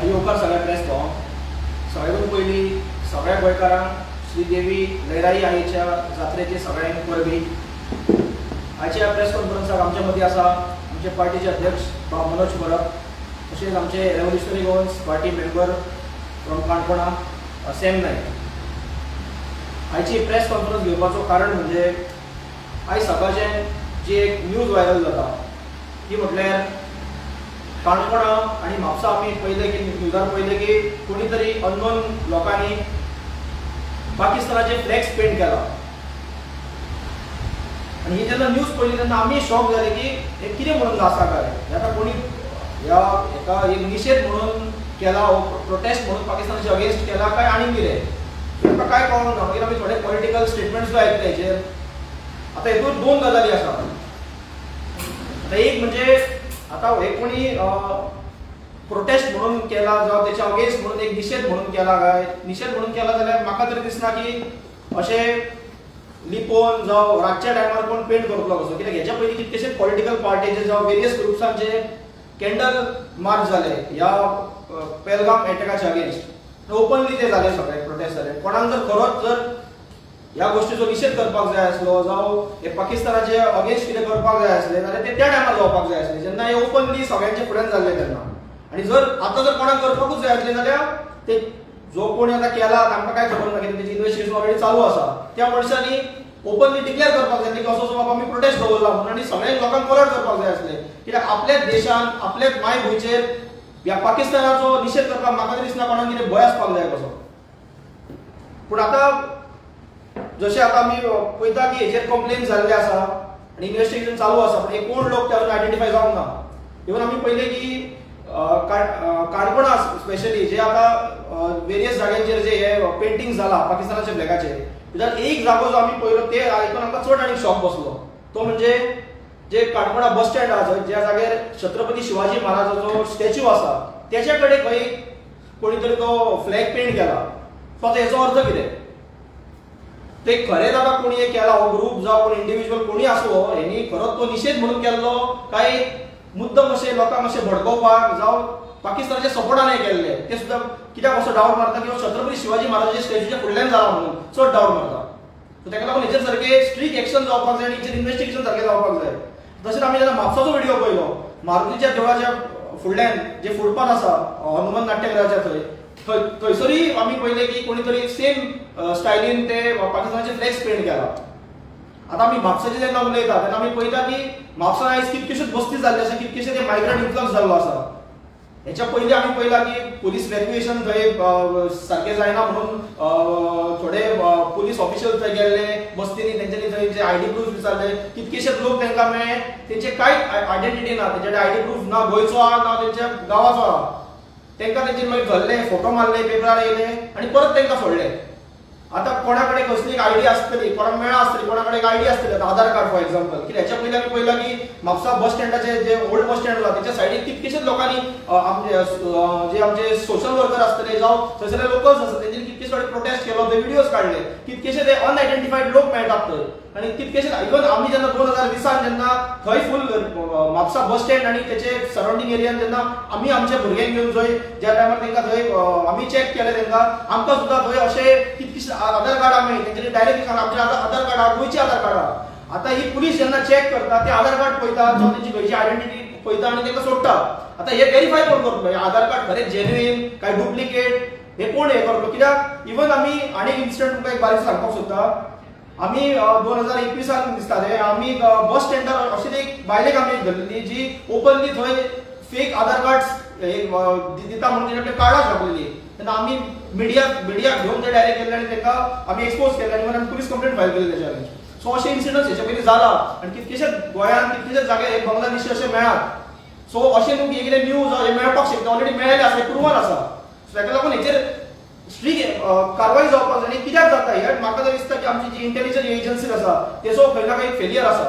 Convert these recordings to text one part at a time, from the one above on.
येवकार सगळ्या प्रेस भावांक. सगळ्यातून पयलीं सगळ्या गोंयकारांक श्री देवी लयराई आईच्या जात्रेची सगळ्यांक परबी. आयच्या प्रेस कॉन्फरन्साक आमच्या मदीं आसा आमचे पार्टीचे अध्यक्ष बाब मनोज परब, तशेंच आमचे Revolutionary Goans Party member from काणकोणा सॅम नायक. आयची प्रेस कॉन्फरन्स घेवपाचो कारण म्हणजे आयज सकाळचें जी एक न्यूज व्हायरल जाता ती म्हटल्यार काणकोणा आनी म्हापसा आमी पळयलें की न्यूजार पळयलें की कोणी तरी अननोन लोकांनी पाकिस्तानाचे फ्लॅक्स पेंट केला. आनी ही जेन्ना न्यूज पळयली तेन्ना आमी शॉक जाले की हें कितें म्हणून आसा काय, आतां कोणी ह्या हेका एक निशेध म्हणून केला हो प्रोटेस्ट म्हणून पाकिस्तानाचे अगेन्स्ट केला काय आनी कितें, ताका कांय कळोंक ना. मागीर आमी थोडे पॉलिटिकल स्टेटमेंट्स आयकले हेचेर. आतां हेतून दोन गजाली आसा. आतां एक म्हणजे आतां हे कोणी प्रोटेस्ट म्हणून केला जावं तेच्या अगेन्स्ट म्हणून एक निशेध म्हणून केला काय, निशेध म्हणून केला जाल्यार म्हाका तरी दिसना की अशें लिपोवन जावं रातच्या टायमार कोण पेंट करतलो कसो. कित्याक हेच्या पयलीं कितकेशेच पॉलिटिकल पार्टीचे जावं वेरियस ग्रुप्सांचे कॅन्डल मार्च जाले ह्या पेलगाम एटॅकाच्या अगेन्स्ट. ओपनली ते जाले सगळे प्रोटेस्ट जाले. कोणाक जर खरोच जर ह्या गोष्टीचो निशेध करपाक जाय आसलो जावं हे पाकिस्तानाचे अगेन्स्ट कितें करपाक जाय आसलें जाल्यार ते त्या टायमार जावपाक जाय आसलें जेन्ना हे ओपनली सगळ्यांच्या फुड्यान जाल्लें तेन्ना. आनी जर आतां जर कोणाक करपाकूच जाय आसलें जाल्यार ते जो कोणी आतां केला तांकां कांय खबर ना कित्याक तेजी इन्वेस्टिगेशन ऑलरेडी चालू आसा. त्या मनशांनी ओपनली डिक्लेअर करपाक जाय की असो असो बाबा आमी प्रोटेस्ट दवरला म्हणून आनी सगळ्या लोकांक कॉलर करपाक जाय आसलें. कित्याक आपल्याच देशान आपल्याच मायभूंयचेर ह्या पाकिस्तानाचो निशेध करपाक म्हाका तरी दिसना कोणाक कितें भंय आसपाक जाय कसो. पूण आतां जशें आतां आमी पळयता की हेचेर कंप्लेन जाल्ले आसा आनी इन्वेस्टिगेशन चालू आसा, पूण हे कोण लोक ते अजून आयडेंटिफाय जावंक ना. इवन आमी पळयलें की काणकोणा स्पेशली जे आतां वेरियस जाग्यांचेर जे हे पेंटींग जाला पाकिस्तानाच्या फ्लॅगाचेर, भितर एक जागो जो आमी पळयलो ते आयकून आमकां चड आनी शॉक बसलो. तो म्हणजे जे काणकोणा बस स्टँड आसा ज्या जाग्यार छत्रपती शिवाजी महाराजाचो स्टॅच्यू आसा तेच्या कडेन खंय कोणी तरी तो फ्लॅग पेंट केला. सो आतां हेचो अर्थ कितें, ते खरेंच आतां कोणी हे केला हो ग्रूप जावं कोण इंडिविज्युअल कोणी आसूं हेणी खरोच तो निशेध म्हणून केल्लो काय मुद्दम अशें लोकांक अशें भडकोवपाक जावं पाकिस्तानाच्या सपोर्टान हे केल्ले ते सुद्दां कित्याक असो डावट मारता की छत्रपती शिवाजी महाराजाच्या स्टॅच्यूच्या फुडल्यान जाला म्हणून चड डावट मारता. सो ताका लागून हेचेर सारकें स्ट्रीक एक्शन जावपाक जाय आनी हेचेर इन्वेस्टिगेशन सारकें जावपाक जाय. तशेंच आमी जेन्ना म्हापसाचो व्हिडियो पळयलो मारुतीच्या देवळाच्या फुडल्यान जे फुटपाथ आसा हनुमान नाट्यगृहाच्या थंय थंयसरूय आमी पळयलें की कोणी तरी सेम स्टायलीन ते पाकिस्तानाचे फ्लॅक्स पेंट केला. आतां आमी म्हापसाचे जेन्ना उलयता तेन्ना आमी पळयता की म्हापसान आयज कितक्योश्योच बस्ती जाल्ल्यो आसा, कितकेशे ते मायग्रंट इन्फ्लक्स जाल्लो आसा. हेच्या पयलीं आमी पळयलां की पोलीस इव्हॅक्युएशन थंय सारकें जायना म्हणून थोडे पोलीस ऑफिशल थंय गेल्ले बस्तींनी, तेंच्यांनी थंय जे आयडी प्रूफ विचारले, कितकेशेच लोक तांकां मेळ्ळे तेंचे कांयच आयडेंटिटी ना, तेंचे कडेन आयडी प्रूफ ना गोंयचो आहा ना तेंच्या गांवाचो आहा. तांकां तेंचेर मागीर धरले, फोटो मारले, पेपरार येयले आनी परत तांकां सोडले. आतां कोणा कडेन कसली एक आयडी आसतली, कोणाक मेळ्ळा आसतली, कोणा कडेन एक आयडी आसतली, आतां आधार कार्ड फॉर एक्झाम्पल. कित्याक हेच्या पयलीं आमी पळयलां की म्हापसा बस स्टँडाचे जे ओल्ड बस स्टँड आसा तेच्या सायडीक कितकेशेच लोकांनी आमचे जे आमचे सोशल वर्कर आसतले जावं थंयसरले लोकल्स आसता तेंच्यांनी कितकेशे फावटी प्रोटेस्ट केलो, ते व्हिडियोज काडले, कितकेशे ते अनआयडेंटिफायड लोक मेळटात थंय. आनी कितकेशे इवन आमी जेन्ना 2020 जेन्ना थंय फूल म्हापसा बस स्टँड आनी तेचे सरावंडींग एरियान जेन्ना आमी आमच्या भुरग्यांक घेवन जंय ज्या टायमार तांकां थंय आमी चॅक केलें तांकां आमकां सुद्दां थंय अशे कितकेशे आधार कार्ड मेळ्ळी. तेंच्यांनी डायरेक्टली सांगलां आमचें आधार कार्ड आहा, गोंयचें आधार कार्ड आहा. आतां ही पुलीस जेन्ना चॅक करता ते आधार कार्ड पळयता जावं तेंची खंयची आयडेंटिटी पळयता आनी तांकां सोडटा. आतां हे वेरीफाय कोण करतलो, हे आधार कार्ड खरेंच जेन्युइन काय डुप्लिकेट हे कोण हे करतलो? कित्याक इवन आमी आनी एक इन्सिडंट तुमकां एक बारीक सांगपाक सोदता. आमी 2021 दिसता ते आमी बस स्टँडार अशें एक बायलेक आमी धरलेली जी ओपनली थंय फेक आधार कार्ड दिता म्हणून तेणे आपले कार्डां छापलेली. तेन्ना आमी मिडियाक घेवन ते डायरेक्ट गेल्ले आनी तांकां आमी एक्सपोज केले आनी मागीर आमी पुलीस कंप्लेंट फायल केली तेच्या अगेन्स्ट. सो अशे इन्सिडंट्स हेच्या पयलीं जाला आनी कितकेशेच गोंयांत कितकेशेच जागे हे बांगलादेशी अशे मेळात. सो अशें न्हू की कितें न्यूज हे मेळपाक शकता, ऑलरेडी मेळ्ळेलें आसा, प्रुवन आसा. सो ताका लागून हेचेर स्ट्रीक कारवाय जावपाक जाय. आनी कित्याक जाता हें म्हाका तरी दिसता की आमची जी इंटेलिजन्स एजन्सी आसा तेचो खंय ना खंय फेलियर आसा.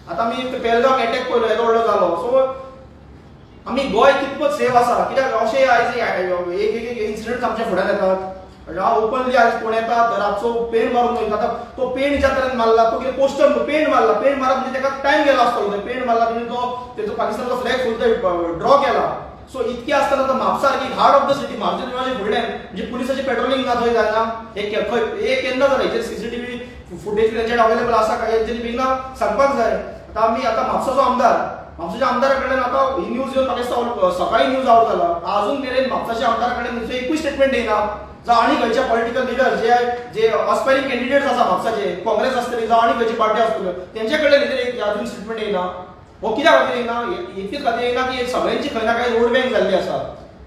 आतां आमी पेलगाम एटॅक पळयलो, येदो व्हडलो जालो. सो आमी गोंय कितपत सेफ आसा, कित्याक अशें आयज एक एक इन्सिडंट्स आमच्या फुड्यान येतात. ओपनली आयज कोण येता रातचो पेंट मारून वयता. आतां तो पेंट ज्या तरेन मारला तो कितें पोस्टर न्हू, पेंट मारला, पेंट मारप म्हणजे ताका टायम गेलो आसतलो, पेंट मारला तेणी तो तेचो पाकिस्तानाचो फ्लॅग फूल ड्रॉ केला. सो इतके आसतना आतां म्हापसा सारकी हार्ट ऑफ the city म्हापशें तुमचे फुडल्यान म्हणजे पुलिसाचें पेट्रोलिंग ना थंय जायना. हे खंय हे केन्ना जाला हेचेर सीसीटीव्ही फुटेज तेंच्याकडे अवेलेबल आसा काय हेंच्यांनी बेगीन सांगपाक जाय. आतां आमी आतां म्हापसाचो आमदार, म्हापसाच्या आमदारा कडल्यान आतां ही न्यूज येवन म्हाका दिसता सकाळी न्यूज आवट जाला, अजून मेरेन म्हापसाच्या आमदारा कडेन एकूय स्टेटमेंट येयना. जावं आनी खंयचे पॉलिटिकल लिडर जे जे अस्पायरींग कॅन्डिडेट्स आसा म्हापसाचे, काँग्रेस आसतली जावं आनी खंयची पार्टी आसतल्यो, तेंचे कडल्यान हेचेर अजून स्टेटमेंट येयना. हो कित्या खातीर येयना? इतकेच खातीर येयना की सगळ्यांची खंय ना कांय वोट बँक जाल्ली आसा.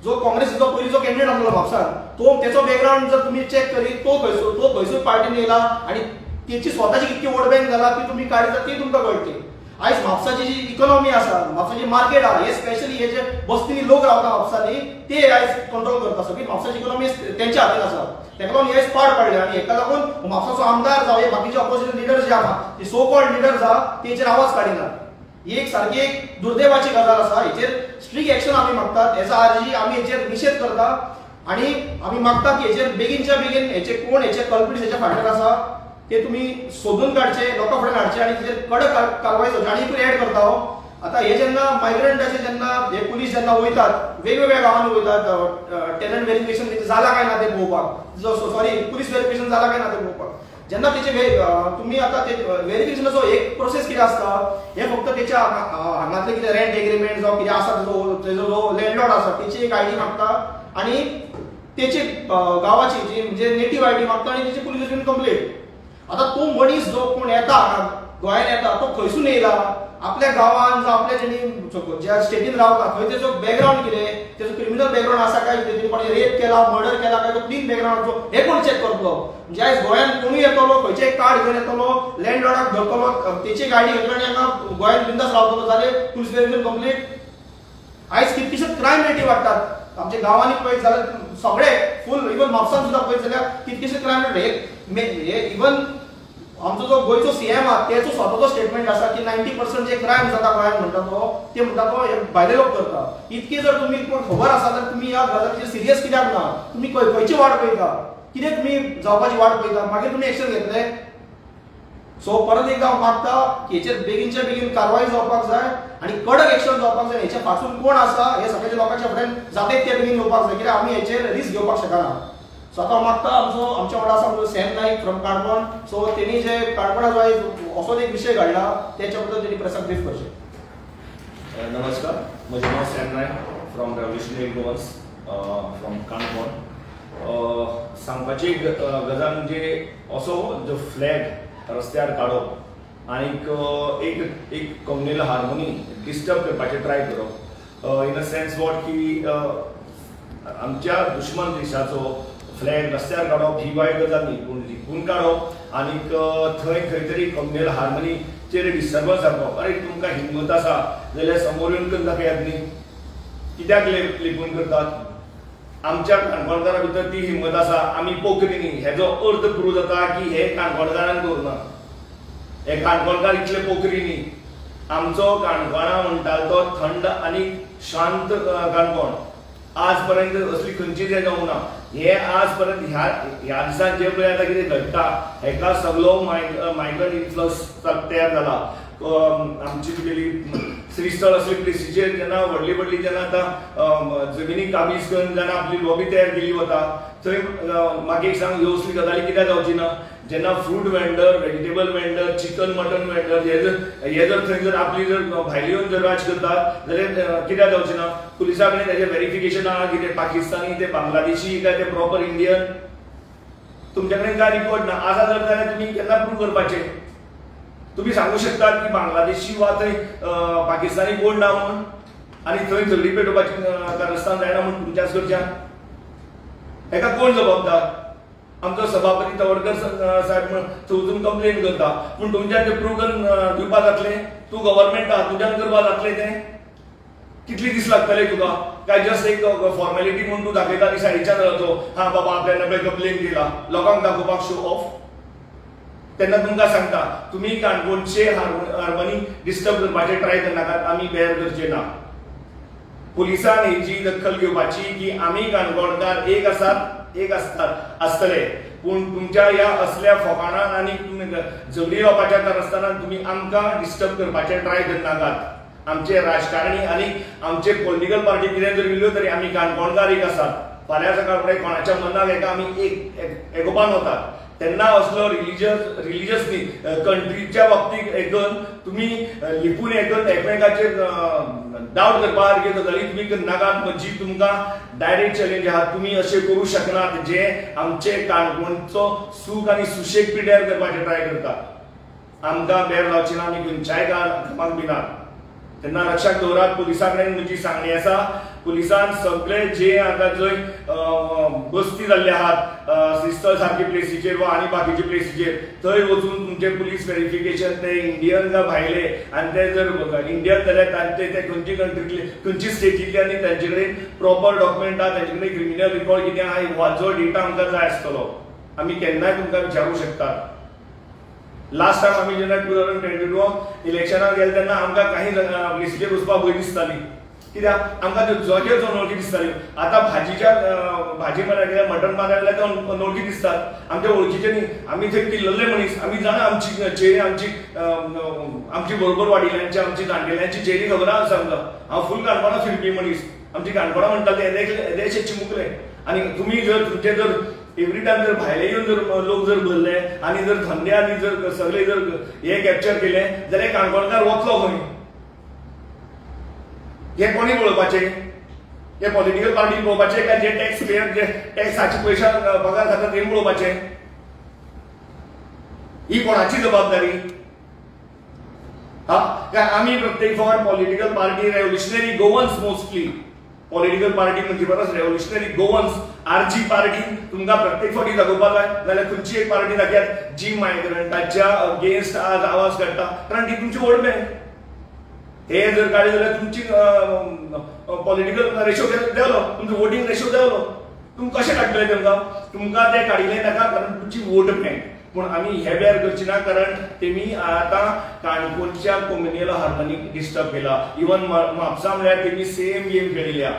जो काँग्रेसीचो पयलींचो कॅन्डिडेट आसलो म्हापसान तो तेचो बॅकग्रावंड जर तुमी चॅक करीत तो खंयसर पार्टीन येयला आनी तेची स्वताची कितकी वोट बँक जाला ती तुमी काडीत ती तुमकां कळटली. आयज म्हापसाची जी इकॉनॉमी आसा, म्हापसाची मार्केट आहा, हे स्पेशली हे जे बस्तींनी लोक रावता म्हापसांनी ते आयज कंट्रोल करता. सगळी म्हापसाची इकॉनॉमी तेंच्या हातीन आसा. तेका लागून हे पाड पडले आनी हेका लागून म्हापसाचो आमदार जावं हे बाकीचे ऑपोजिशन लिडर्स जे आहा, जे सो कॉल्ड लिडर्स आहा तेचेर आवाज काडिना. ही एक सारकी एक दुर्दैवाची गजाल आसा. हेचेर स्ट्रिक्ट एक्शन आमी मागतात. एज अ आरजी आमी हेचेर निशेध करता आनी आमी मागता की हेचेर बेगीनच्या बेगीन हेचे कोण हेचे कल्प्रिट्स हेच्या फाटल्यान आसा ते तुमी सोदून काडचे, लोकां फुडें हाडचे आनी तेचेर कडक कारवाय जावची. आनी एकूय एड करता हांव, आतां हे जेन्ना मायग्रंटाचे जेन्ना हे पुलीस जेन्ना वयतात वेगवेगळ्या गांवांनी वयतात टेनंट वेरिफिकेशन तेचें जालां काय ना तें पळोवपाक, सॉरी पुलीस वेरिफिकेशन जालां काय ना तें पळोवपाक, जेन्ना तेचे तुमी आतां ते वेरिफिकेशनाचो एक प्रोसेस कितें आसता, हे फक्त तेच्या हांगातलें कितें रेंट एग्रीमेंट जावं कितें आसा तेजो जो लँडलॉर्ड आसा तेची एक आयडी मागता आनी तेची गांवाची जी म्हणजे नेटीव आयडी मागता आनी तेची पुलीस स्टेशन कंप्लेंट. आतां तो मनीस जो कोण येता गोंयान येता तो खंयसून येयला, आपल्या गांवान जावं आपल्या जेणी ज्या स्टेटीन रावता थंय तेजो बॅकग्रावंड कितें, तेजो क्रिमिनल बॅकग्रावंड आसा काय, तेणी कोणी रेप केला, मर्डर केला काय, तो क्लीन बॅकग्रावंड हे कोण चॅक करतलो? म्हणजे आयज गोंयान कोणूय येतलो, खंयचेय कार्ड घेवन येतलो, लँडलॉर्डाक धरतलो, तेची गाडी घेतलो आनी हांगा गोंयान बिंदास रावतलो, जालें पुलीस वेरिफिकेशन कंप्लीट. आयज कितकेशेच क्रायम रेटी वाडटात आमच्या गांवांनी पळयत जाल्यार सगळे फूल, इवन म्हापसान सुद्दां पळयत जाल्यार कितकेशे क्रायम रेट हे इवन आमचो जो गोंयचो सीएम आहा तेचो स्वताचो स्टेटमेंट आसा की 90% जे क्रायम जाता गोंयांत म्हणटा तो, ते म्हणटा तो हे भायले लोक करता. इतके जर तुमी खबर आसा तर तुमी ह्या गजालीचेर सिरियस कित्याक ना? तुमी खंयची वाट पळयता? कितें तुमी जावपाची वाट पळयता? मागीर तुमी एक्शन घेतले. सो परत एकदां हांव मागता की हेचेर बेगीनच्या बेगीन कारवाय जावपाक जाय आनी कडक एक्शन जावपाक जाय. हेच्या फाटसून कोण आसा हे सगळ्या लोकांच्या फुड्यान जाता ते बेगीन येवपाक जाय, कित्याक आमी हेचेर रिस्क घेवपाक शकना. सो आतां हांव मागता आमचो आमच्या वांगडा आसा आमचो Sam Naik from Canacona. So तेणी जे काणकोणा जो आयज असोच एक विशय घडला तेच्या बद्दल तेणी प्रेसाक ब्रीफ करचें. नमस्कार, म्हजें नांव Sam Naik from revolutionary Goans from Canacona. सांगपाची गजाल म्हणजे असो जो फ्लॅग रस्त्यार काडप आनीक एक एक कम्युनल हार्मोनी डिस्टर्ब करपाचें ट्राय करप, इन अ सेन्स what की आमच्या दुश्मन देशाचो फ्लॅग रस्त्यार काडप ही वायट गजाल न्ही, पूण लिपून काडप आनीक थंय खंय तरी कम्युनल हार्मोनीचेर डिस्टर्बन्स जावप. अरे तुमकां हिंमत आसा जाल्यार समोर येवन करून दाखयात न्ही, कित्याक लिपून करतात? आमच्या काणकोणकारां भितर ती हिंमत आसा, आमी पोकरी न्ही. हेजो अर्थ प्रूव जाता की हे काणकोणकारान करूं ना, हे काणकोणकार इतले पोकरी न्ही. आमचो काणकोणा म्हणटा तो थंड आनी शांत काणकोण, आज पर्यंत असली खंयची जावंक ना. हे आज पर्यंत ह्या ह्या दिसान जे पळय आतां कितें घडटा हेका सगलो मायग्रंट इन्फ्लक्स तयार जाला. आमची तुगेली श्रीस्थळ असली प्लेसीचेर जेन्ना व्हडली व्हडली जेन्ना आतां जमिनी काबीज करून जेन्ना आपली लॉबी तयार केली वता थंय मागीर एक सांग, ह्यो असली गजाली कित्याक जावची ना? जेन्ना fruit vendor, vegetable vendor, chicken mutton vendor हे जर थंय जर आपली जर भायली येवन जर राज करतात जाल्यार कित्याक जावची ना? पुलिसा कडेन तेजें वेरिफिकेशन आहा कितें पाकिस्तानी ते बांगलादेशी काय ते प्रॉपर इंडियन? तुमच्या कडेन काय रिकॉर्ड ना आसा जर जाल्यार तुमी केन्ना प्रूव करपाचें? तुमी सांगू शकतात की बांगलादेशी वा थंय पाकिस्तानी कोण ना म्हूण आनी थंय झगडी पेटोवपाची कारस्थान जायना म्हूण तुमच्याच कडच्यान हेका कोण जबाबदार? आमचो सभापती तवडकर साहेब म्हण थंय वचून कंप्लेन करता, पूण तुमच्यान तें प्रूव करून दिवपा जातलें? तूं गव्हर्मेंट आहा, तुज्यान करपा जातलें तें? कितले दीस लागतले तुका? काय जस्ट एक फॉर्मेलिटी म्हूण तूं दाखयता आनी सायडीच्यान रावतो, हां बाबा आपल्यान पळय कंप्लेन केला लोकांक दाखोवपाक शो ऑफ? तेन्ना तुमकां सांगता, तुमी काणकोणचे हार्मनी डिस्टर्ब करपाचें ट्राय करनाकात, आमी बेर करचे ना. पुलिसान हेजी दखल घेवपाची की आमी काणकोणकार एक आसात, एक आसतात आसतले, पूण तुमच्या ह्या असल्या फोकाणान आनी झगडी लावपाच्या कारस्थानान तुमी आमकां डिस्टर्ब करपाचें ट्राय करनाकात. आमचे राजकारणी आनी आमचे पॉलिटिकल पार्टी कितें जर इल्ल्यो तरी आमी काणकोणकार एक आसात. फाल्यां सकाळ फुडें कोणाच्या मनाक एका आमी एक एकोपान वतात तेन्ना असलो रिलिजियस न्ही कंट्रीच्या बाबतीत एकदम तुमी लिपून एकदम एकमेकाचेर डावट करपा सारकी गजाली तुमी करनाकात. म्हणजे तुमकां डायरेक्ट चॅलेंज आहा, तुमी अशें करूं शकनात जे आमचे काणकोणचो सूख आनी सुशेग पिड्ड्यार करपाचें ट्राय करता. आमकां बेर लावची ना, आमी खंयच्याय कामाक भिनात. तेन्ना लक्षात दवरात, पुलिसां कडेन म्हजी सांगणी आसा, पुलिसान सगळे जे आतां जंय बस्ती जाल्ले आहात श्रीस्थळ सारकी प्लेसीचेर वा आनी बाकीचे प्लेसीचेर थंय वचून तुमचे पुलीस वेरिफिकेशन ते इंडियन काय भायले आनी ते जर इंडियन जाल्यार तांचे ते खंयचे कंट्रींतले खंयचे स्टेटींतले आनी तांचे कडेन प्रॉपर डॉक्युमेंट आहा, तांचे कडेन क्रिमिनल रिकॉर्ड कितें आहा हाचो डेटा आमकां जाय आसतलो. आमी केन्नाय तुमकां विचारूंक शकतात. लास्ट टायम आमी जेन्ना 2022 इलेक्शनाक गेले तेन्ना आमकां काही प्लेसीचेर वचपाक भंय दिसताली, कित्याक आमकां त्यो जगेच अनवळखी दिसताल्यो. आतां भाजीच्या भाजी मारल्या गेल्यार मटण मारल्या गेल्यार ते अनवळखी दिसतात, आमच्या वळखीचे न्ही. आमी थंय किल्लले मनीस, आमी जाणा आमची चेहरे आमची आमची बरोबर वाडिल्ल्यांची आमची जाणटेल्यांची चेहरी खबर आसा आमकां. हांव फूल काणकोणा फिरपी मनीस, आमची काणकोणा म्हणटा ते येदेशे चिमुकले. आनी तुमी जर तुमचे जर एवरी टायम जर भायले येवन जर लोक जर भरले आनी जर धंदे आनी जर सगळे जर हे कॅप्चर केले जाल्यार काणकोणकार वतलो खंय? हे कोणी पळोवपाचें? हे पॉलिटिकल पार्टी पळोवपाचें काय जे टॅक्स पेयर जे टॅक्साचे पयशे पगार खाता ते पळोवपाचें? ही कोणाची जबाबदारी? हा काय आमी प्रत्येक फावट political party revolutionary Goans, mostly political party म्हणजे परस रेव्होल्युशनरी गोवन्स आरजी पार्टी तुमकां प्रत्येक फावटी दाखोवपाक जाय जाल्यार खंयची एक पार्टी दाखयात जी मायग्रंटाच्या अगेन्स्ट आज आवाज काडटा, कारण ती तुमची वोट बँक. हे जर काडले जाल्यार तुमची पॉलिटिकल रेशो देंवलो, तुमचो वोटींग रेशो देंवलो. तुमी कशें काडटले तेमकां? तुमकां ते काडिल्ले नाका कारण तुमची वोट बँक. पूण आमी हे बेर करची ना, कारण तेमी आतां काणकोणच्या कम्युनल हार्मनीक डिस्टर्ब केला. इवन म्हापसा म्हळ्यार तेमी सेम गेम खेळिल्ल्या.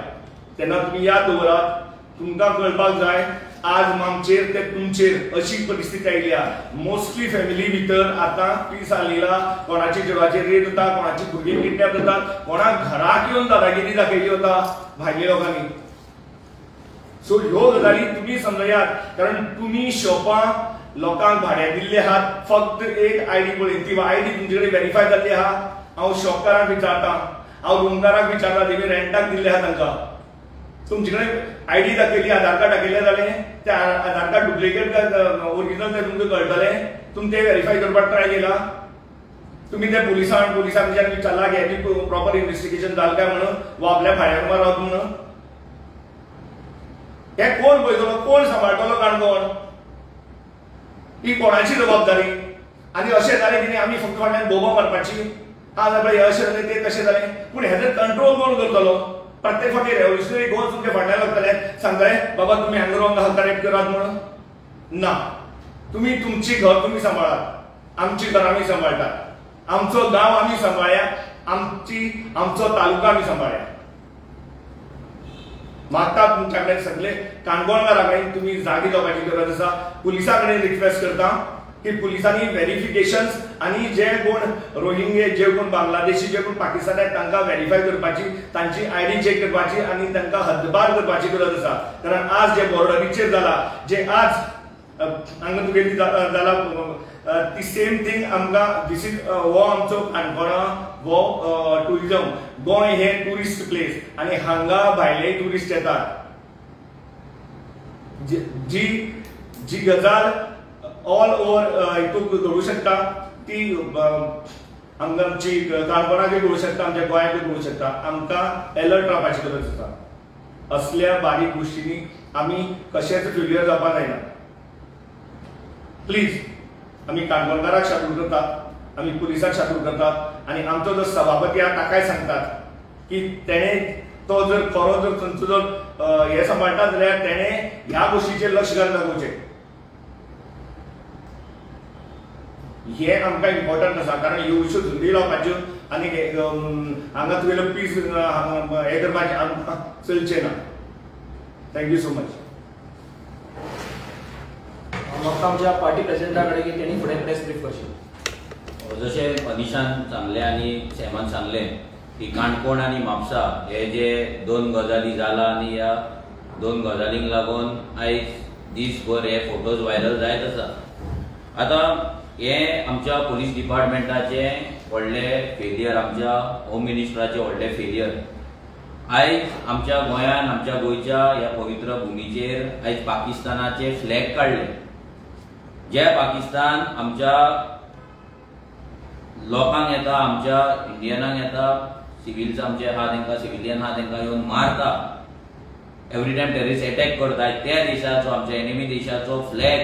तेन्ना तुमी याद दवरात, तुमकां कळपाक जाय आज आमचेर ते तुमचेर अशी परिस्थिती आयल्या. मोस्टली फॅमिली भितर आतां पीस आयला, कोणाची चेडवाचेर रेप जाता, कोणाची भुरगीं किडनॅप जातात, कोणाक घराक येवन दादागिरी दाखयली वता भायल्या लोकांनी. सो ह्यो गजाली तुमी समजयात, कारण तुमी शॉपां लोकांक भाड्याक दिल्ले आहात फक्त एक आयडी पळय, ती आयडी तुमचे कडेन वेरीफाय जाल्ली आहा. हांव शॉपकारांक विचारता, हांव रुमदाराक विचारता, तेमी रेंटाक दिल्ले आहा तांकां. तुमचे कडेन आयडी दाखयली, आधार कार्ड दाखयलें जालें, तें आधार कार्ड डुप्लिकेट काय ओरिजिनल तें तुमकां कळटलें. तुमी तें वेरीफाय करपाक ट्राय केला? तुमी ते पुलिसांक विचारला की हेजी प्रॉपर इन्वेस्टिगेशन जालें काय म्हणून, वा आपल्या भाड्या रुमार रावता म्हणून? हें कोण पळयतलो, कोण सांबाळटलो काणकोण? ही कोणाची जबाबदारी? आनी अशें जालें की आमी फक्त फाटल्यान बोबो मारपाची, हा जाल्यार हे अशें जालें तें तशें जालें, पूण हेजेर कंट्रोल कोण करतलो? प्रत्येक फावटी रेव्होल्युशनरी गोवन्स तुमच्या फाटल्यान लागतले, सांगतले बाबा तुमी हांगा रॉंग आहा, करेक्ट करात म्हणून. ना, तुमी तुमची घर तुमी सांबाळात, आमची घर आमी सांबाळटात, आमचो गांव आमी सांबाळया, आमचो तालुका आमी सांबाळया. मागता तुमच्या कडेन सगळे काणकोणकारा कडेन तुमी जागी जावपाची गरज आसा. पुलिसां कडेन रिक्वेस्ट करता की पुलिसांनी वेरिफिकेशन्स आनी जे कोण रोहिंगे, जे कोण बांगलादेशी, जे कोण पाकिस्तानी आहेत तांकां वेरीफाय करपाची, तांची आयडी चेक करपाची आनी तांकां हद्दबार करपाची गरज आसा. कारण आज जे बॉर्डरीचेर जाला, जे आज हांगा तुगेली जाला ती सेम थींग आमकां दिस is हो आमचो काणकोणा हो टुरिजम, गोंय हे टुरिस्ट प्लेस आनी हांगा भायले टुरिस्ट येतात. जी जी गजाल ऑल ओवर हितून घडूं शकता ती हांगा आमची काणकोणाकूय घडूं शकता, आमच्या गोंयांकूय घडूं शकता. आमकां एलर्ट रावपाची गरज आसा. असल्या बारीक गोश्टींनी आमी कशेंच फेलियर जावपाक जायना. प्लीज आमी काणकोणकाराक शादूर करतात, आमी पुलिसाक शादूर करतात आनी आमचो जो सभापती आहा ताकाय सांगतात की तेणें तो जर खरो जर थंयचो जर हें सांबाळटा जाल्यार तेणें ह्या गोश्टीचेर लक्ष घालून दाखोवचें. हें आमकां इम्पॉर्टंट आसा, कारण ह्यो इश्यू धुंदी लावपाच्यो आनी हांगा तुगेलो पीस हें करपाचें आमकां चलचें ना. Thank you so much. म्हाका आमच्या पार्टी प्रेसिडेंटा कडेन की तेणी फुडें प्रेस ब्रीफ करची. जशें अनिशान सांगलें आनी सॅमान सांगलें की काणकोण आनी म्हापसा हे जे दोन गजाली जाला आनी ह्या दोन गजालींक लागून आयज दीसभर हे फोटोज व्हायरल जायत आसा. आतां हे आमच्या पुलीस डिपार्टमेंटाचे व्हडले फेलियर, आमच्या होम मिनिस्टराचे व्हडले फेलियर. आयज आमच्या गोंयान, आमच्या गोंयच्या ह्या पवित्र भुमीचेर आयज पाकिस्तानाचे फ्लॅग काडले. जे पाकिस्तान आमच्या लोकांक येता, आमच्या इंडियनांक येता, सिविल्स आमचे आहा तेंकां, सिविलियन आहा तेंकां येवन मारता, एवरी टायम टेररिस्ट एटॅक करता, त्या देशाचो, आमच्या एनिमी देशाचो फ्लॅग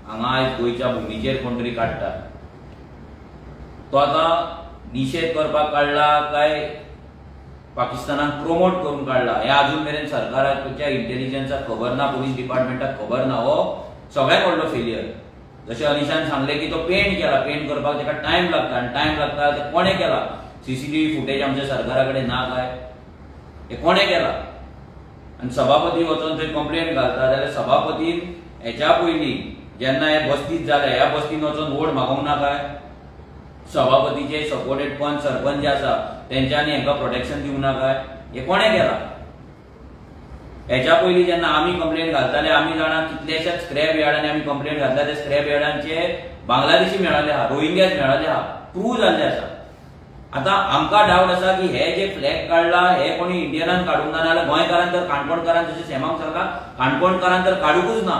हांगा आयज गोंयच्या भुमीचेर कोण तरी काडटा. तो आतां निशेध करपाक काडला काय पाकिस्तानाक प्रोमोट करून काडला हें अजून मेरेन सरकाराच्या इंटेलिजन्साक खबर ना, पुलीस डिपार्टमेंटाक खबर ना. हो सगळ्यात व्हडलो फेलियर. जशें अनिशान सांगलें की तो पेंट केला, पेंट करपाक ताका टायम लागता आनी टायम लागता ते कोणें केला? सीसीटीव्ही फुटेज आमच्या सरकारा कडेन ना काय? हे कोणें केला? आनी सभापती वचोन थंय कंप्लेन घालता जाल्यार सभापतीन हेच्या पयलीं जेन्ना हे बस्तीत जाले ह्या बस्तीन वचोन वोट मागोवंक ना काय? सभापतीचे सपोर्टेड पंच सरपंच जे आसा तेंच्यांनी हांकां प्रोटेक्शन दिवंक ना काय? हे कोणें केला? हेच्या पयलीं जेन्ना आमी कंप्लेन घालताले, आमी जाणा कितल्याशाच स्क्रॅप यार्डांनी आमी कंप्लेन घातल्या, ते स्क्रॅप यार्डांचे बांगलादेशी मेळाले आहा, रोहिंग्यास मेळाले आहा, प्रूव जाल्ले आसा. आतां आमकां डावट आसा की हे जे फ्लॅग काडला हे कोणी इंडियनान काडूंक ना, नाजाल्यार गोंयकारान तर, काणकोणकारान, जशें सॅमाक सांगला, काणकोणकारान तर काडुंकूच ना.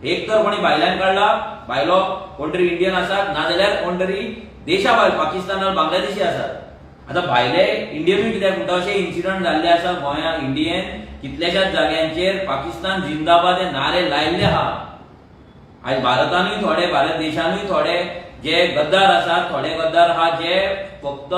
एक तर कोणी भायल्यान काडला, भायलो कोण तरी इंडियन आसात, नाजाल्यार कोण तरी देशा भायर पाकिस्तानान बांगलादेशी आसात. आतां भायले इंडियनूय कित्याक म्हणटा, अशे इन्सिडंट जाल्ले आसा गोंया इंडियन कितल्याशाच जाग्यांचेर पाकिस्तान जिंदाबाद हे नारे लायिल्ले आहा. आयज भारतानूय थोडे, भारत देशानूय थोडे जे गद्दार आसात, थोडे गद्दार आहा जे फक्त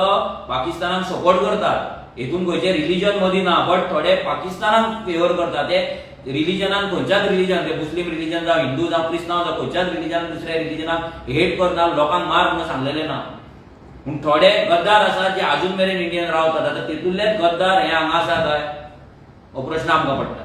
पाकिस्तानाक सपोर्ट करतात. हेतून खंयचे रिलीजन मदीं ना, बट थोडे पाकिस्तानाक फेवर करतात. ते रिलीजनान खंयच्याच रिलीजन, ते मुस्लीम रिलीजन जावं, हिंदू जावं, क्रिस्तांव जावं, खंयच्याच रिलीजन दुसऱ्या रिलीजनाक हेट करना, लोकांक मार म्हणून सांगलेलें ना. पूण थोडे गद्दार आसात जे अजून मेरेन इंडियन रावतात. आतां तेतूंतलेच गद्दार हे हांगा आसा काय, हो प्रश्न आमकां पडटा.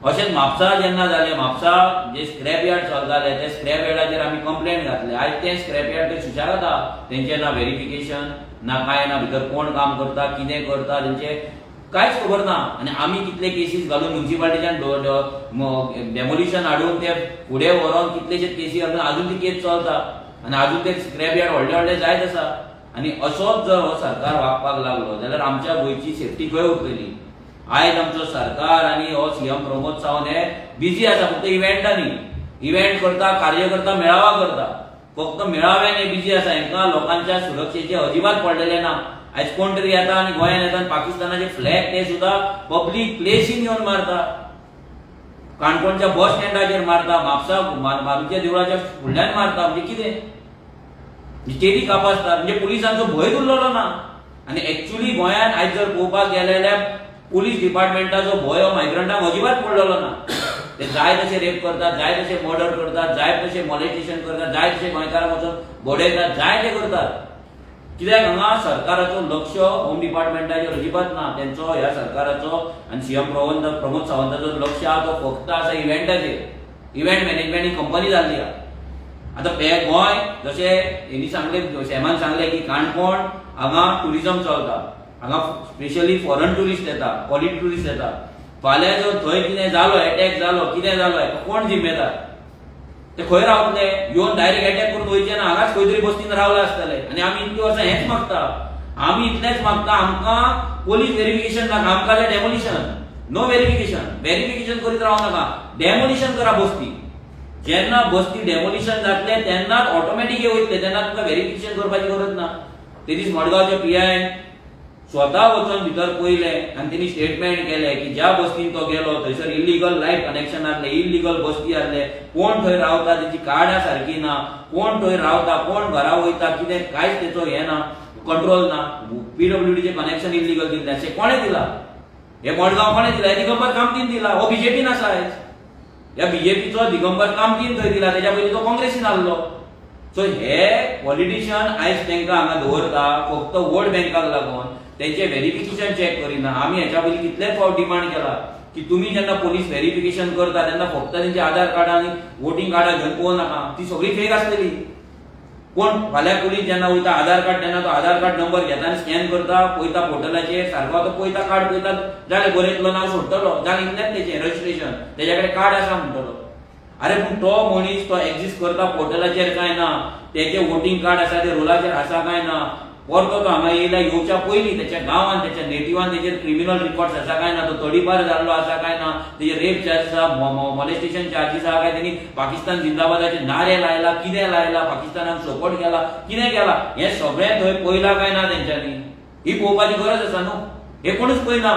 अशेंच म्हापसा जेन्ना जालें, म्हापसा जे स्क्रॅप यार्ड चलताले ते स्क्रॅप यार्डाचेर आमी कंप्लेन घातले. आयज ते स्क्रॅप यार्ड ते सुशेगाद आहा, तेंचें ना व्हेरिफिकेशन ना कांय ना, भितर कोण काम करता कितें करता तेंचें कांयच खबर ना. आनी आमी कितले केसीस घालून म्युनिसिपालिटीच्यान डेमोलिशन हाडून ते फुडें व्हरोन कितलेशे केसी घालून अजून ती केस चलता आनी अजून ते स्क्रॅप यार्ड व्हडले व्हडले जायत आसा. आनी असोच जर हो सरकार वागपाक लागलो जाल्यार आमच्या गोंयची सेफ्टी खंय उरतली? आयज आमचो सरकार आनी हो सीएम प्रमोद सावंत हे बिजी आसा फक्त इव्हेंटांनी, इव्हेंट करता, कार्य करता, मेळावा करता, फक्त मेळाव्यान हे बिजी आसा. हेंकां लोकांच्या सुरक्षेचे अजिबात पडलेले ना. आयज कोण तरी येता आनी गोंयान येता आनी पाकिस्तानाचे फ्लॅग ते सुद्दां पब्लीक प्लेसीन येवन मारता, काणकोणच्या बस स्टँडाचेर मारता, म्हापसा मारूच्या देवळाच्या फुडल्यान मारता. म्हणजे कितें केदी कापासता, म्हणजे पुलिसांचो भंय उरलेलो ना. आनी एक्चुअली गोंयान आयज जर पळोवपाक गेले जाल्यार पुलीस डिपार्टमेंटाचो भंय हो मायग्रंटांक अजिबात पडलेलो ना. ते जाय तशे रेप करतात, जाय तशे मर्डर करतात, जाय तशे मॉलेस्टेशन करतात, जाय तशे गोंयकारांक वचून बडयतात, जाय ते करतात. कित्याक हांगा सरकाराचो लक्ष होम डिपार्टमेंटाचेर अजिबात ना. तेंचो ह्या सरकाराचो आनी सीएम प्रमोद सावंताचो लक्ष आहा तो फक्त आसा इव्हेंटाचेर. इव्हेंट मॅनेजमेंट ही कंपनी जाल्ली आहा. आतां गोंय जशें हेणी सांगलें, सॅमान सांगलें की काणकोण हांगा ट्युरिजम चलता, हांगा स्पेशली फॉरन ट्युरिस्ट येता, क्वॉलिटी ट्युरिस्ट येता. फाल्यां जर थंय कितें जालो, एटॅक जालो, कितें जालो, कोण जिम्मेदार? ते खंय रावतले? येवन डायरेक्ट एटॅक करून वयचे ना, हांगाच खंय तरी बस्तीन रावले आसतले. आनी आमी इतलीं वर्सां हेंच मागता, आमी इतलेंच मागता, आमकां पोलीस व्हेरिफिकेशन नाका, आमकां जाय डेमोलिशन, नो व्हेरिफिकेशन. व्हेरिफिकेशन करीत रावं नाका, डेमोलिशन करा बस्ती. जेन्ना बस्ती डेमोलिशन जातले तेन्नाच ऑटोमॅटीक हे वयतले, तेन्ना तुमकां व्हेरिफिकेशन करपाची गरज ना. ते दीस मडगांवच्या पीआयन स्वता वचून भितर पळयलें आनी तेणी स्टेटमेंट केलें की ज्या बस्तीन तो गेलो थंयसर इल्लीगल लायट कनेक्शन आसलें, इल्लीगल बस्ती आसले, कोण थंय रावता तेची कार्डां सारकी ना, कोण थंय रावता, कोण घरा वयता, कितें कांयच तेचो हें ना, कंट्रोल ना. पीडब्ल्यूडीचें कनेक्शन इल्लीगल दिल्लें अशें कोणें दिलां? हे मडगांव कोणें दिलां? हे दिगंबर कामतीन दिला. हो बीजेपीन आसा आयज, ह्या बीजेपीचो दिगंबर कामतीन थंय दिला, तेच्या पयलीं तो काँग्रेसीन आहलो. सो हे पॉलिटिशियन आयज तांकां हांगा दवरता फक्त वोट बँकाक लागून, तेंचे व्हेरिफिकेशन चॅक करिना. आमी हेच्या पयलीं कितले फावट डिमांड केला की तुमी जेन्ना पोलीस व्हेरिफिकेशन करता तेन्ना फक्त तेंचे आधार कार्ड आनी वोटींग कार्डां घेवन पळोवं नाका, ती सगळी फेक आसतली. कोण फाल्यां पुलीस जेन्ना वयता आधार कार्ड तेन्ना तो आधार कार्ड नंबर घेता आनी स्कॅन करता, पळयता पोर्टलाचेर सारको तो पळयता कार्ड पळयता जालें बरयतलो नांव सोडटलो, जालें इतलेंच तेचें रजिस्ट्रेशन, तेज्या कडेन कार्ड आसा म्हणटलो. अरे पूण तो मनीस तो एक्झिस्ट करता पोर्टलाचेर काय ना, तेचें वोटींग कार्ड आसा ते रोलाचेर आसा काय ना, परतो तो हांगा येयला येवच्या पयलीं तेच्या गांवान तेच्या नेटिवान तेजेर क्रिमिनल रिकॉर्ड्स आसा काय ना, तो तडीपार जाल्लो आसा काय ना, तेजेर रेप चार्जीस आसा, मॉलेस्टेशन चार्जीस आसा काय, तेणी पाकिस्तान जिंदाबादाचे नारे लायला, कितें लायला, पाकिस्तानाक सपोर्ट केला, कितें केला, हें सगळें थंय पळयलां काय ना तेंच्यांनी, ही पळोवपाची गरज आसा न्हू. हें कोणूच पळयना,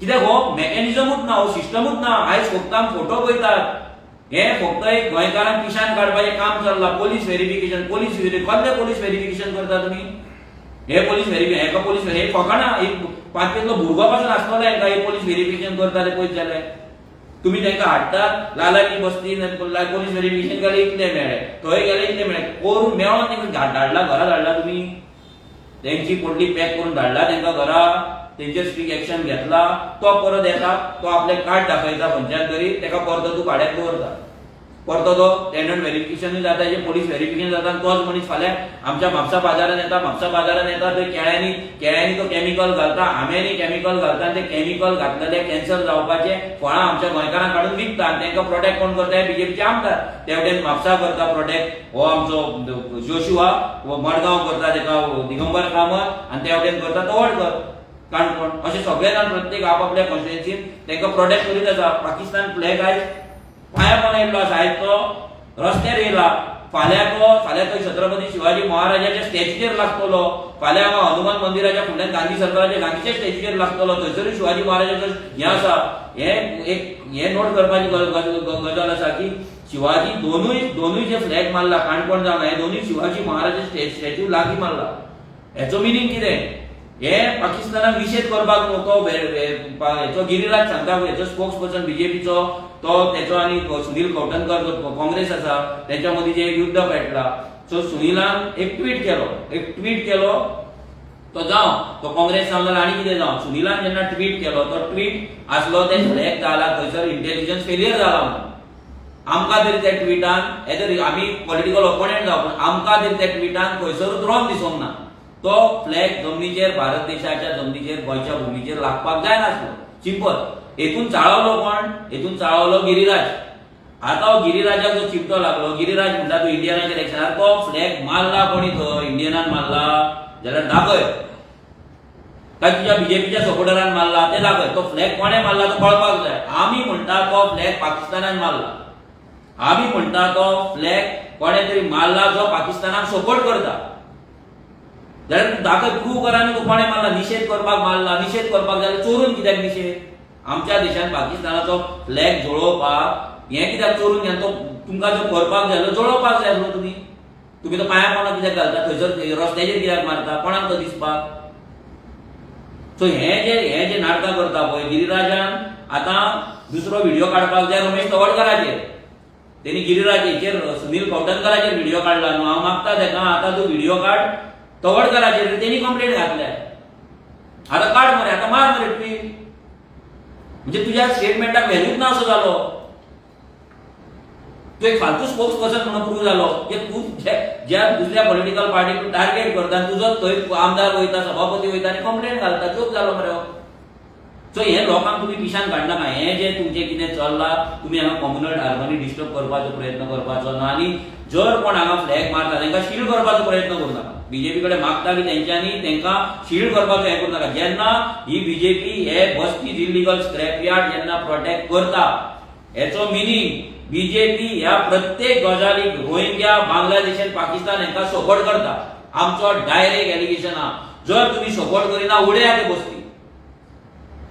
कित्याक हो मॅकॅनिजमूच ना, हो सिस्टमूच ना. आयज फक्त आमी फोटो पळयतात, हे फक्त एक गोंयकारांक पिशान काडपाचें काम चल्लां. पोलीस व्हेरिफिकेशन, पोलीस कसलें पोलीस व्हेरिफिकेशन करता तुमी? हे पोलीस व्हेरिफिकेशन हेका पोलीस हे फकाणां, एक पांचवेंतलो भुरगो पासून आसतलो हेंका हे पोलीस व्हेरिफिकेशन करता ते पळयत जाल्यार. तुमी तांकां हाडटात लालाची बस्ती, पोलीस व्हेरिफिकेशन केलें इतलें मेळ्ळें, थंय गेले इतलें मेळ्ळें, करून मेळोन तांकां धाडला घरा धाडला तुमी, तेंची पोटली पॅक करून धाडला तांकां घरा, तेंचेर स्ट्रीक एक्शन घेतला, तो परत येता तो आपलें कार्ड दाखयता पंचायत तरी ताका परतो तूं भाड्याक दवरता, परतो तो टेनंट व्हेरिफिकेशनूय जाता, पोलीस व्हेरिफिकेशन जाता, तोच मनीस फाल्यां आमच्या म्हापसा बाजारान येता, म्हापसा बाजारान येता थंय केळ्यांनी केळ्यांनी तो केमिकल घालता, आंब्यांनी केमिकल घालता, आनी ते केमिकल घातलेले कॅन्सर जावपाचे फळां आमच्या गोंयकारांक काडून विकता, आनी तांकां प्रोटेक्ट कोण करता? बीजेपीचे आमदार. ते वटेन म्हापसा करता प्रोटेक्ट हो आमचो जोशुआ, मडगांव करता ताका दिगंबर कामत, आनी ते वटेन करता तवडकर काणकोण. अशे सगळे जाण प्रत्येक आपापल्या कॉन्स्टिट्युएन्सीन तांकां प्रोटेक्ट करीत आसा. पाकिस्तान फ्लॅग आयज पांया पोंदा येयल्लो आसा, आयज तो रस्त्यार येयला, फाल्यां तो फाल्यां थंय छत्रपती शिवाजी महाराजाच्या स्टॅच्यूचेर लागतलो, फाल्यां हांगा हनुमान मंदिराच्या फुडल्यान गांधी सरकाराच्या गांधीच्या स्टॅच्यूचेर लागतलो, थंयसरूय शिवाजी महाराजाचो हें आसा. हें एक हें नोट करपाची गजाल आसा की शिवाजी दोनूय दोनूय जे फ्लॅग मारला काणकोण जावन, हे दोनूय शिवाजी महाराजाच्या स्टॅच्यू लागीं मारला. हेचो मिनींग कितें? हे पाकिस्तानाक निशेध करपाक न्हू तो हेचो गिरिराज सांगता, हेचो स्पोक्स पर्सन बीजेपीचो तो तेचो आनी सुनील कवठणकर जो काँग्रेस आसा तेंच्या मदीं जे युद्ध पेटला. सो सुनीलान एक ट्वीट केलो, एक ट्वीट केलो तो जावं तो काँग्रेस जावं जाल्यार आनी कितें जावं, सुनीलान जेन्ना ट्वीट केलो तो ट्वीट आसलो ते फ्लॅग जाला थंयसर इंटेलिजन्स फेलियर जाला म्हणून. आमकां तरी त्या ट्विटान हे तरी आमी पॉलिटिकल ओपोनंट जावं पूण आमकां तरी त्या ट्विटान खंयसरूच रॉंग दिसोंक ना. तो फ्लॅग जमनीचेर, भारत देशाच्या जमनीचेर, गोंयच्या भुमीचेर लागपाक जायनासलो. सिंपल. हेतून चाळवलो कोण? हेतून चाळवलो गिरिराज. आतां हो गिरिराजाक जो चिमटो लागलो, गिरिराज म्हणटा तूं इंडियनाचेर एक्शनार तो फ्लॅग मारला कोणी थंय इंडियनान मारला जाल्यार दाखय, काय तुज्या बीजेपीच्या सपोर्टरान मारला ते दाखय, तो फ्लॅग कोणें मारला तो कळपाक जाय. आमी म्हणटा तो फ्लॅग पाकिस्तानान मारला, आमी म्हणटा तो फ्लॅग कोणें तरी मारला जो पाकिस्तानाक सपोर्ट करता, जाल्यार तूं दाखय, प्रूव करा न्ही तूं कोणें मारला. निशेध करपाक मारला, निशेध करपाक जाल्यार चोरून कित्याक निशेध? आमच्या देशान पाकिस्तानाचो फ्लॅग जळोवपाक हें कित्याक चोरून घेवन तो तुमकां जो करपाक जाय जळोवपाक जाय आसलो तुमी, तुमी तो पांया पोंदा कित्याक घालता, थंयसर रस्त्याचेर कित्याक मारता, कोणाक तो दिसपाक? सो हें जे नाटकां करता पळय गिरिराजान, आतां दुसरो व्हिडियो काडपाक जाय रमेश तवडकराचेर, तेणी गिरिराज हेचेर सुनील कवठणकराचेर व्हिडियो काडला न्हू, हांव मागता तेका आतां तूं व्हिडियो काड तवडकराचेर, तेणी कंप्लेंट घातल्या, आतां काड मरे, आतां मार मरे ट्वीट. म्हणजे तुज्या स्टेटमेंटाक व्हॅल्यूच ना असो जालो, तूं एक फालतू स्पोक्स पर्सन म्हणून प्रूव जालो. की तूं ज्या दुसऱ्या पॉलिटिकल पार्टीक तूं टार्गेट करता आनी तुजो थंय आमदार वयता, सभापती वयता आनी कंप्लेंट घालता, जोक जालो मरे हो. सो हे लोकांक तुमी पिशान काडनाका. हें जें तुमचें कितें चल्लां तुमी हांगा कॉम्युनल हार्मनी डिस्टर्ब करपाचो प्रयत्न करपाचो ना, आनी जर कोण हांगा फ्लॅग मारता तांकां शील्ड करपाचो प्रयत्न करूं नाका. बीजेपी कडेन मागता की तेंच्यांनी तांकां शील्ड करपाचो हें करूं नाका. जेन्ना ही बीजेपी हे बस्ती इलिगल स्क्रॅप यार्ड जेन्ना प्रोटेक्ट करता, हेचो मिनींग बीजेपी ह्या प्रत्येक गजालीक रोहिंग्या, बांगलादेश आनी पाकिस्तान हांकां सपोर्ट करता. आमचो डायरेक्ट एलिगेशन आहा, जर तुमी सपोर्ट करिना उडयात बस्ती.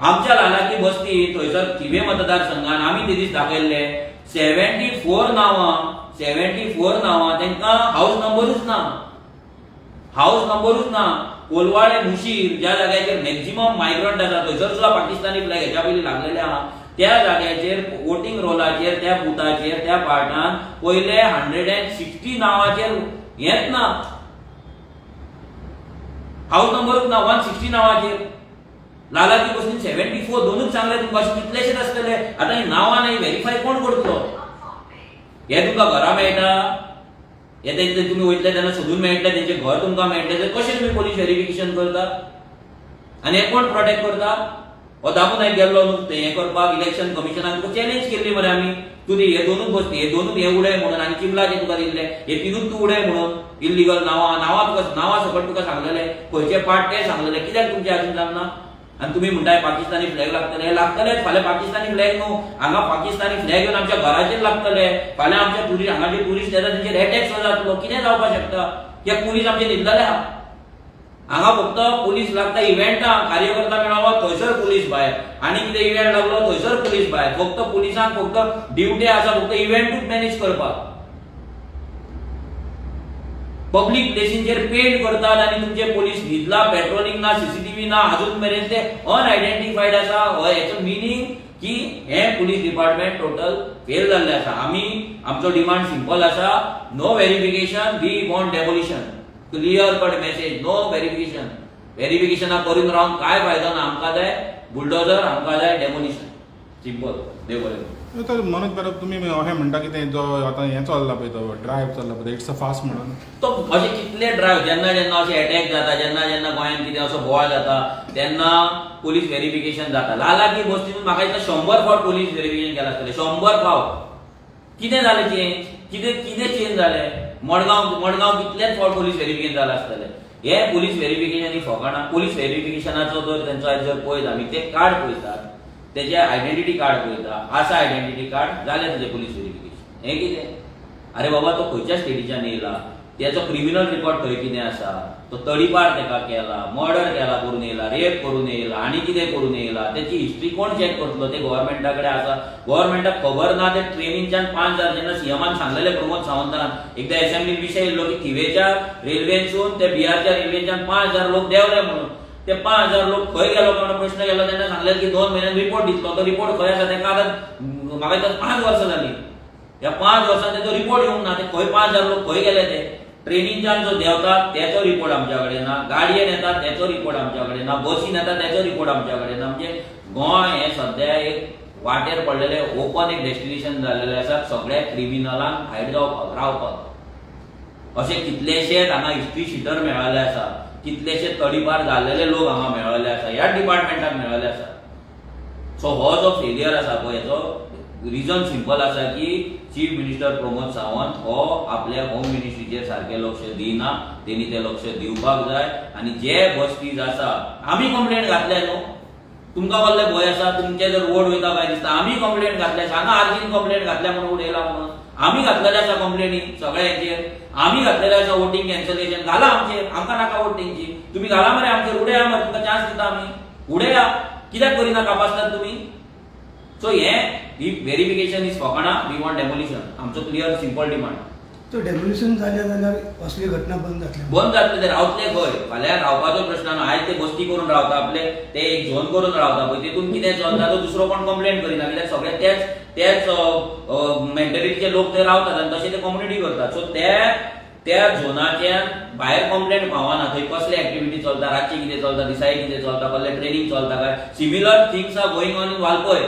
आमच्या लालाकी बस्ती थंयसर थिवे मतदारसंघान आमी ते दीस दाखयल्ले 74 नांवां, 74 नांवां तांकां हाऊस नंबरूच ना, हाऊस नंबरूच ना. कोलवाळे मुशीर ज्या जाग्याचेर मॅक्झिमम मायग्रंट आसा थंयसर सुद्दां पाकिस्तानी फ्लॅग हेच्या पयलीं लागलेले आहा, त्या जाग्याचेर वोटींग रोलाचेर त्या बुथाचेर त्या पार्टान पयले 160 नांवाचेर हेंच ना, हाऊस नंबरूच ना 160 नांवाचेर. लालाकी बस्तीन 74 दोनूच सांगले तुमकां, अशें कितलेशेच आसतले. आतां ही नांवां नाही व्हेरीफाय कोण करतलो? हे तुमकां घरा मेळटा, हे तुमी वयतले तेन्ना सोदून मेळटले, तेंचें घर तुमकां मेळटलें. तर कशें तुमी पोलीस व्हेरिफिकेशन करता आनी हे कोण प्रोटेक्ट करता? हो दामू नायक गेल्लो न्हू तें हें करपाक, इलेक्शन कमिशनाक तुका चॅलेंज केल्ली मरे आमी, तूं हे दोनूच बसती, हे दोनूच हे उडय म्हणून, आनी चिमलाचे तुका दिल्ले हे तिनूच तूं उडय म्हणून, इल्लिगल नांवां नांवां तुका नांवां सकट तुका सांगलेले, खंयचे पार्ट ते सांगलेले, कित्याक तुमचें अजून जावना? आनी तुमी म्हणटाय पाकिस्तानी फ्लॅग लागतले, हे लागतलेच फाल्यां पाकिस्तानी फ्लॅग न्हू, हांगा पाकिस्तानी फ्लॅग येवन आमच्या घराचेर लागतले, फाल्यां आमच्या टुरिस्ट हांगा जे टुरिस्ट येता तेंचेर एटॅक जातलो, कितें जावपाक शकता? हे पुलीस आमचे न्हिदलेले आहा. हांगा फक्त पुलीस लागता इव्हेंटाक, कार्यकर्ता मेळोवप थंयसर पुलीस भायर, आनी कितें इव्हेंट लागलो थंयसर पुलीस भायर. फक्त पुलिसांक फक्त ड्युटी आसा फक्त इव्हेंटूच मॅनेज करपाक. पब्लीक प्लेसींचेर पेंट करतात आनी तुमचे पोलीस न्हिदला, पेट्रोलिंग ना, सीसीटीव्ही ना, अजून मेरेन ते अनआयडेंटिफायड आसा. हेचो मिनींग की हे पुलीस डिपार्टमेंट टोटल फेल जाल्लें आसा. आमी आमचो डिमांड सिंपल आसा, no verification, we want demolition. Clear cut message, no verification. व्हेरिफिकेशना करून रावन काय फायदो ना, आमकां जाय बुलडोजर, आमकां जाय डेमोलिशन, सिंपल. देव बरें करूं. तर मनोज परब तुमी अशें म्हणटा की ते जो आतां हें चल्ला पळय, तो ड्रायव्ह चल्ला पळय, it's a fast म्हणून, तो अशे कितले ड्रायव्ह, जेन्ना जेन्ना अशे एटॅक जाता, जेन्ना जेन्ना गोंयांत कितें असो बोवाळ जाता तेन्ना पोलीस व्हेरिफिकेशन जाता. लालाकी बस्तीन म्हाका दिसता 100 फावट पोलीस व्हेरिफिकेशन केलां आसतलें, 100 फावट. कितें जालें चेंज? कितें कितें चेंज जालें? मडगांव मडगांव कितलेच फावट पोलीस व्हेरिफिकेशन जालां आसतलें. हे पोलीस व्हेरिफिकेशन ही फकाणां. पोलीस व्हेरिफिकेशनाचो जर तेंचो आयज जर पळयत आमी, ते कार्ड पळयतात, तेजे आयडेंटिटी कार्ड पळयता, आसा आयडेंटिटी कार्ड जालें तुजें पोलीस व्हेरिफिकेशन. हें कितें? अरे बाबा, तो खंयच्या स्टेटीच्यान येयला, तेचो क्रिमिनल रिकॉर्ड खंय कितें आसा, तो तडीपार तेका केला, मर्डर केला करून येयला, रेप करून येयला, आनी कितें करून येयला, तेची हिस्ट्री कोण चॅक करतलो? ते गव्हर्मेंटा कडेन आसा. गव्हर्मेंटाक खबर ना. ते ट्रेनींच्यान 5,000 जेन्ना सीएमान सांगलेले प्रमोद सावंतान, एकदां एसेंब्लीन विशय येयल्लो की थिवेच्या रेल्वेनसून ते बिहारच्या रेल्वेच्यान 5,000 लोक देंवले म्हणून. ते 5,000 लोक खंय गेलो म्हणून प्रश्न केलो तेन्ना सांगलें की 2 म्हयन्यान रिपोर्ट दितलो. तो रिपोर्ट खंय आसा तेका आतां म्हाका दिसता 5 वर्सां जालीं. ह्या 5 वर्सां तेचो रिपोर्ट येवंक ना. ते खंय 5,000 लोक खंय गेले? ते ट्रेनीच्यान जो देंवता तेचो रिपोर्ट आमच्या कडेन ना, गाडयेन येता तेचो रिपोर्ट आमच्या कडेन ना, बसीन येता तेचो रिपोर्ट आमच्या कडेन ना. म्हणजे गोंय हें सद्या एक वाटेर पडलेलें ओपन एक डेस्टिनेशन जाल्लेलें आसा सगळ्या क्रिमिनलांक हायड जावपाक, रावपाक. अशे कितलेशेच हांगा हिस्ट्री शिटर मेळ्ळेले आसा, कितलेशे तडीपार जाल्लेले लोक हांगा मेळ्ळेले आसा, ह्या डिपार्टमेंटाक मेळ्ळेले आसा. सो हो जो फेलियर आसा पळय, हेचो रिजन सिंपल आसा की चीफ मिनिस्टर प्रमोद सावंत हो आपल्या होम मिनिस्ट्रीचेर सारकें लक्ष दिना. तेणी तें लक्ष दिवपाक जाय. आनी जे बस्तीज आसा, आमी कंप्लेंट घातल्या न्हू, तुमकां कसले भंय आसा? तुमचे जर वोट वयता काय दिसता, आमी कंप्लेंट घातल्या, सांगा आर्जीन कंप्लेंट घातल्या म्हणून उडयला म्हणून. आमी घातलेले आसा कंप्लेनी सगळ्यांचेर, आमी घातलेले आसा वोटींग कॅन्सलेशन घाला आमचेर, आमकां नाका वोट तेंची, तुमी घाला मरे आमचेर, उडया मरे, तुमकां चान्स दिता आमी, उडया. कित्याक करिना कापासतात तुमी? सो हे ही व्हेरिफिकेशन is फकाणां. We want demolition. आमचो क्लियर सिंपल डिमांड. तो डेमोलिशन जालें जाल्यार असली घटना बंद जातली. बंद जातले ते रावतले खंय? फाल्यां रावपाचो प्रश्न ना. आयज ते बस्ती करून रावता, आपले ते एक झोन करून रावता पळय, तितून कितें चलता तो दुसरो कोण कंप्लेन करिना, कित्याक सगळे तेच तेच मेंटेलिटीचे लोक थंय रावतात आनी तशें ते कम्युनिटी करतात. सो ते त्या झोनाच्यान भायर कंप्लेंट पावना, थंय कसले एक्टिविटी चलता, रातची कितें चलता, दिसाय कितें चलता, कसले ट्रेनिंग चलता काय. Similar things are going on in Valpoi.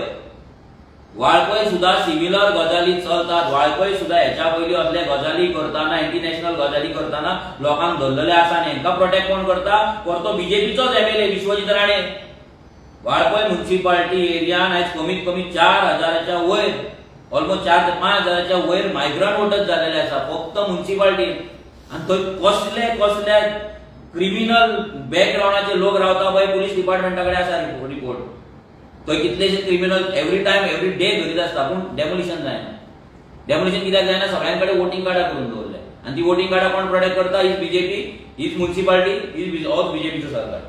Valpoi सुद्धा सिमिलर गजाली चलतात. वाळपय सुद्धा हेच्या पयलीं असले गजाली करतना, एंटी नॅशनल गजाली करतना लोकांक धरलेले आसा. आनी हेंकां प्रोटेक्ट कोण करता? परतो बीजेपीचोच एमएलए विश्वजीत राणे. वाळपय म्युन्सिपाल्टी एरियान आयज कमीत कमी 4,000 वयर, ऑलमोस्ट 4 ते 5,000 वयर मायग्रंट वोटर्स जाल्लेले आसा फक्त म्युन्सिपाल्टीन. आनी थंय कसले कसले क्रिमिनल बॅकग्रावंडाचे लोक रावता पळय, पुलीस डिपार्टमेंटा कडेन आसा रिपोर्ट. थंय कितलेशे criminal every time every day धरीत आसता, पूण डेमोलिशन जायना. डेमोलिशन कित्याक जायना? सगळ्यां कडेन वोटींग कार्डां करून दवरले आनी ती वोटींग कार्डां कोण प्रोटेक्ट करता? Is BJP, is municipality, is all बीजेपीचो सरकार.